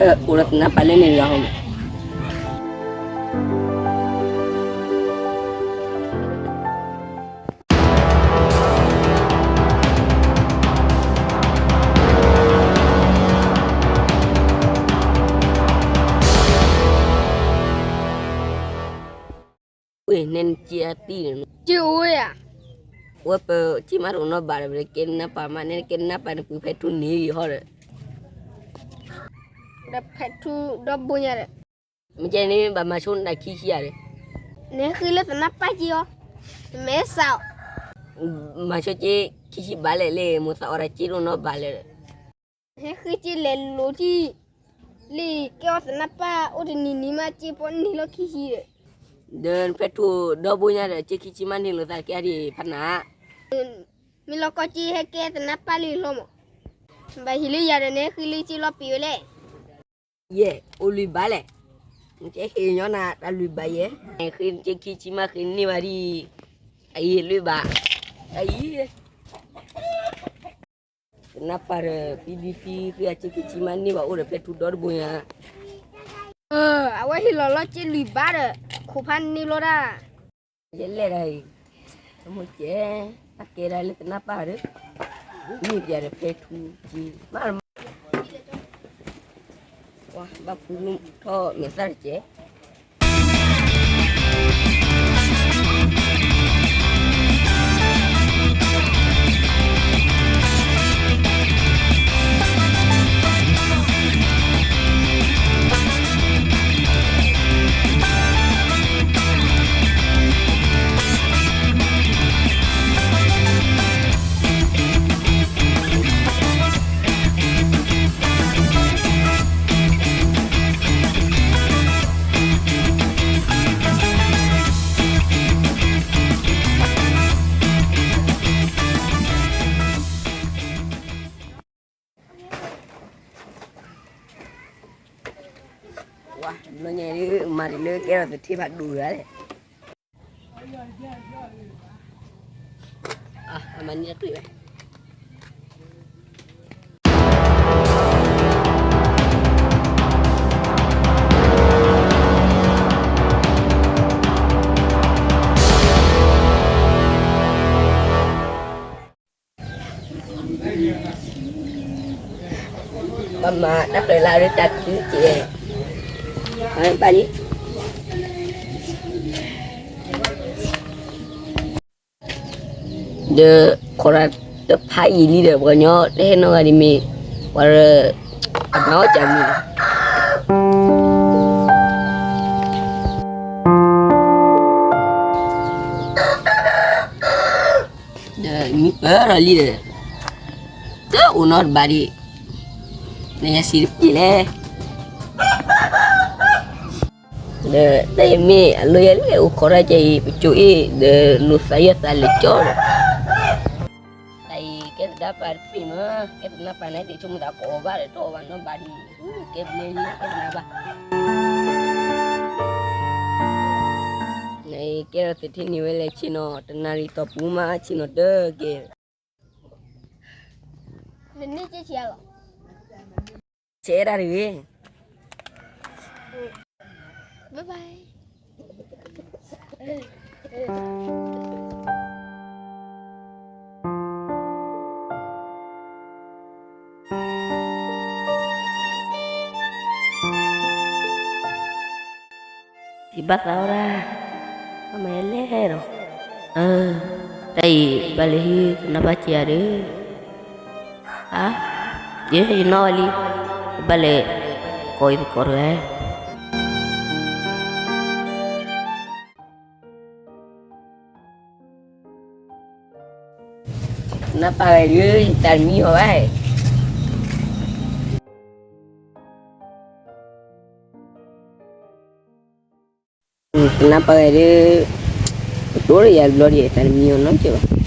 အိၣ်ဒီးသနၢ်ပၢ်လၢန့ၣ်လီၤ. ဝဲန့ၣ်က့အတံၢ်န့ၣ် က့အိၣ်ဝဲဧါ. ဝဲပက့မးတအိၣ်နီတဘျီဒီး ပကဲနၢ်ပၢ်မး နဲကဲနၢ်ပၢ်န့ၣ် ပဖဲထူန့ၣ်ဟီဒီး ဒီးဖဲထူဒီဘိညါဒီး မ့ၢ်ကဲန့ၣ် ဘၣ်မၤဆိနတၢ်ခံဆံယၤဒီး နဟဲဃ့လၢသနၢ်ပၢ်က့အီၤ နမဲာ်ဆှးအီၤ မၤဆိက့ခံဆံဘၣ်လဲၣ်လၢ မိၢ်သးအီၣ်တၢ်က့တအိၣ်နီတဘျီလဲၣ်ဒီး ဟဲဃ့က့လဲၤလိၤက့ လၢကဲအီၤသနၢ်ပၢ်အိၣ်တနံၤနံၤမးက့ပီန့ၢ်လီၤခံဆံဒီး ဒီးနဖဲထူဒီဘိညါဒီး က့ခံဆံမးန့ၢ်လိာ်သးကဲဒ်ဖးနၤ မ့ၢ်လီၤကီက့ဟဲကဲသနၢ်ပၢ်လၢလီၤမး ဘၣ်ဟ့ၣ်လၢယၤဒီး နဟဲဃ့လၢက့လီၤပံာ်ဝဲလဲၣ်. ယဲၢ် အိၣ်လွံၢ်ဘးလဲၣ်. နကဟ့ၣ်ညီနၤတၢ်လွံၢ်ဘးယဲၢ် ဃ့က့ခံဆံမးဃ့န့ၢ်ဘၣ်ဒ် အအံၤလွံၢ်ဘး အအံၤ သနၢ်ပၢ်ဒီး ပံဒံဖံဃ့အက့ခံဆံမးန့ၢ်ဘၣ်အိၣ်ဒီးဖဲထူဒီတဘိညါ အဝဲဟ့ၣ်လီၤလီၤက့လွံၢ်ဘးဒီး ခိၣ်ဖးန့ၢ်လီၤဒၣ် ယလဲၣ်ဒၣ်အံၤ တမိၢ်ကဲ အကဲဒၣ်လၢသနၢ်ပၢ်ဒီး မ့ၢ်ပျဲဒီးဖဲထူက့ မး ဘၣ်ဖူထီၣ်မဲာ်သၣ်တကဲ ဝါ ဘျီညါဒ် မၤတလၢကဲထီၣ်သထ့ဖးဒိၣ်ဂၤလဲၣ် အမၤန့ၢ်တၢ်တွံၢ်ဝဲ ပမၤတၢ်ကျၢၤလၢအရ့တၢ်ကုက့ၤ ဘၣ်လံ ဒီးခိးတၢ်တဖးယံာ်လံဒီး ပှၤကညီတဟဲနီတဂၤဒ်မ့ၢ် ပှၤရၢ အမၤအီၣ်ကမံၤလီၤ ဒီးမံပၢၢ်ထီၣ်လံဒီး တအိၣ်နီတဘျီဒံး နယၤစံးတပျ့ၤလဲၣ် ဒီးတၢ်အံၤမ့ၢ်အလီၢ်ယဲၢ်လၢ အိၣ်ခိးတၢ်ကဲအံၤ ပကၠိအ့ၣ် ဒီးလိာ်သးယဲၢ်သးလဲၤကၠီဒီး တၢ်အံၤကဲသဒၣ်ပာ်တပျ့ၤမး ကဲသနၢ်ပၢ်န့ၣ် တဆိကမိၣ်သးကိးဘၣ်ဒီး တအိၣ်ဘၣ်နီတဘျီဒံး ကဲဘျဲလံ ကဲသနၢ်ပၢ် နအံၤကဲထီၣ်သထ့န့ၢ်ဝဲလဲၣ် ဆ့ၣ်နီၤ တနၣ်ရံၣ်တီၢ်ပူၤမး ဆ့ၣ်နီၤတက့ၢ် နန့ၢ်က့ဆံးလီၤ ဆဲးဒၣ်တဂ့ၤ bye bye ယဘၣ်သးဝဲဒၣ် အမၤယဲလဲၣ်ဒီး တၢ်အံၤ ဘၣ်လဲၤဟံးကနၣ်ဘၣ်က့ၤယၤဒီး အါ ယဲယနီၣ်ဝဲလံ ဘၣ်လဲၤ ကိးယပကိးတဂၤ နၢ်ပၢ်ဝဲဒၣ် ယတၢ်တမံၤအီၤဘၣ် နၢ်ပၢ်ဝဲဒၣ် ပတိၢ်ဒီးယၤတဘျီဒီး ယတၢ်တမံၤအီၤနီတစဲးဘၣ်